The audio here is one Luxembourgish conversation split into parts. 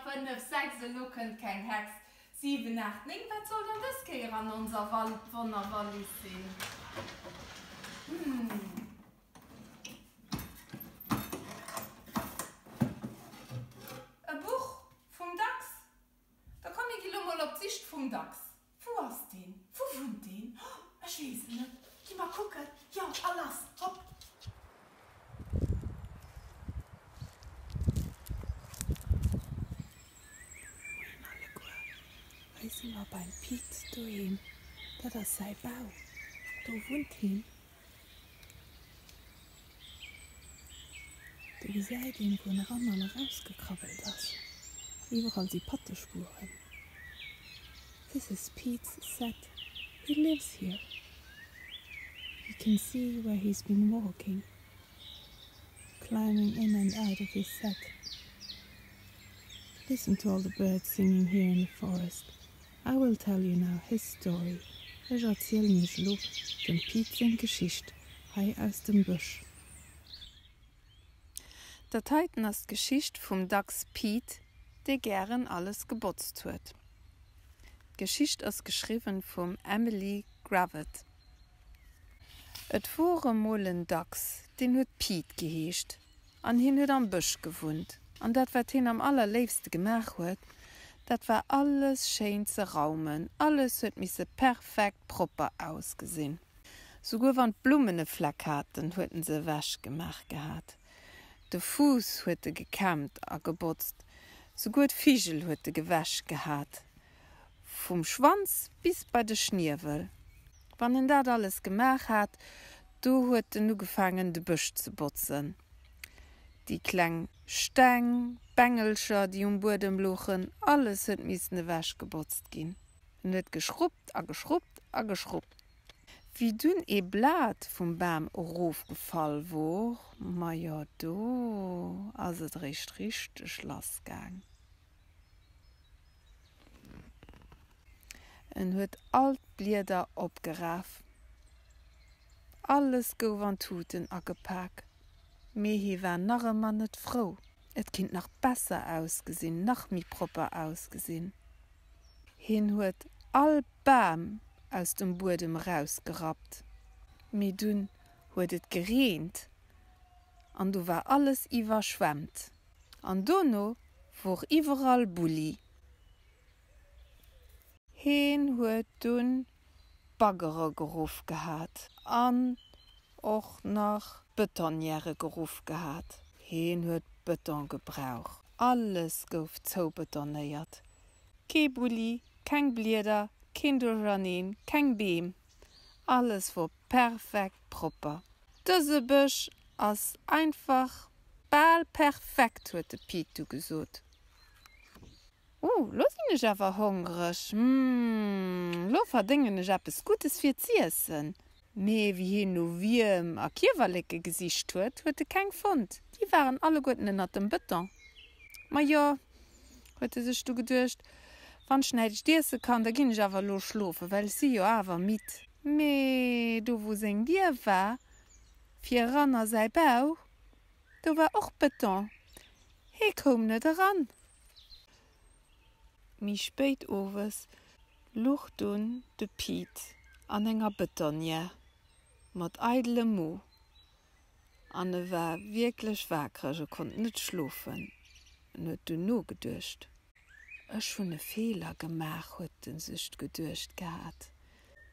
4, 5, 6, elo kënnt keng Hex. 7, 8, 9, wat soll dann dës Kéier an onser Wonnerwallis sinn? Hm. E Buch vum Dachs? Da komm mir gi lo mol op d'Sicht vum Dachs. Wou ass deen? Wou wunnt deen? Oh, ech weess et net. Gi mer kucken. Jo, a lass, hopp! Moien alleguer, hei si mer beim Pit doheem. Dat ass säi Bau, do wunnt hien. Do gesäit een, wou en eran an erausgekrabbelt ass. Iwwerall si Pattespuren. This is Pete's set, he lives here. You can see where he's been walking, climbing in and out of his set. Listen to all the birds singing here in the forest. I will tell you now his story, Ech erzielen iech elo dem Pit seng Geschicht hei aus dem Bësch. Dat heiten ass d'Geschicht vum Dachs Pit, dee gären alles gebotzt huet. D'Geschicht ass geschriwwen vum Emily Gravett. Et wor emol en Dachs, deen huet Pit geheescht. An hien huet am Bësch gewunnt. An dat, wat hien am allerléifste gemaach huet, dat war alles schéin ze raumen. Alles huet misse perfekt propper ausgesinn. Souguer wann d'Blummen e Fleck haten, huet en se ewech gemaach gehat. De Fuuss huet e gekämmt a gebotzt. Souguer d'Vigel huet e gewäsch gehat, vum Schwanz bis bei de Schniewel. Wann en dat alles gemaach hat, do huet en ugefaangen de Bësch ze botzen. Déi kleng Steng, Bengelcher, déi um Buedem louchen, alles huet missen ewech gebotzt ginn. En huet geschruppt a geschruppt a geschruppt. Wéi dunn ee Blat vum Bam erofgefall wor, majo do ass et eréischt richteg lass gaang. En huet all d'Blieder opgeraf. Alles gouf an Tuten agepak. Mee hie war nach ëmmer net frou. Et kinnt nach besser ausgesinn, nach méi propper ausgesinn. Hien huet all Bam aus dem Buedem erausgerappt. Mee dunn huet et gereent an du war alles iwwerschwemmt. An dono wor iwwerall Bulli. Heen huet dunn d'Baggere geruff gehat an och nach d'Betonnièrë geruff gehat. Heen huet Beton gebrauch. Alles gouf zoubetonéiert. Kee Bulli, keng Blieder, keen Duercherneen, keng Beem. Alles wor perfekt propper. Dëse Bësch ass einfach bal perfekt, huet de Pit du gesot. Oh, lo sinn ech awer hongreg. Hm, lo verdéngen ech eppes Guddes fir z'iessen. Mee wéi hien no Wierm a Kiewerleke gesicht huet, huet e keng fonnt. Déi waren alleguerten ënnert dem Bëton. Majo, huet e sech du geduecht, wann ech näischt iesse kann, da ginn ech awer elo schlofen, well ech si jo awer midd. Mee do wou seng Dier war, fir eran a säi Bau, Do war och Beton, hee koum net eran. Méi spéit owes luch dunn de Pit an enger Betonnière mat eidelem Mo an e war wierklech waakreg, e konnt net schlofen. En huet dunn nogeduecht. Ech hunn e Feeler gemaach, huet e sech geduecht gehat.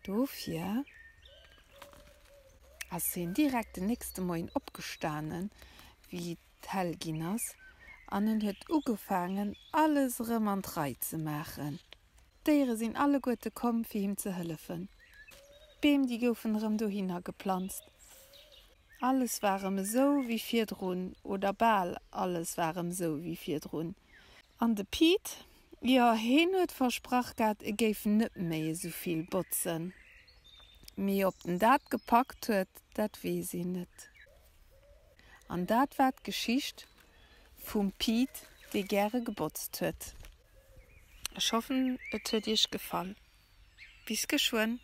Dofir ass hien direkt den nächste Moien opgestanen, wéi et hell ginn ass, an en huet ugefaangen, alles erëm an d'Rei ze maachen. D'Déiere sinn alleguerte komm, fir him ze hëllefen. D'Beem, déi goufen erëm dohinner geplanzt. Alles war erëm esou wéi virdrun, oder bal alles war erëm esou wéi virdrun. An de Pit, jo, heen huet versprach gehat, e géif net méi esou vill botzen. Mee ob en dat gepackt huet, dat weess een net. An dat war d'Geschicht vum Pit, dee gäre gebotzt huet. Ech hoffen, et huet iech gefall. Bis geschwënn!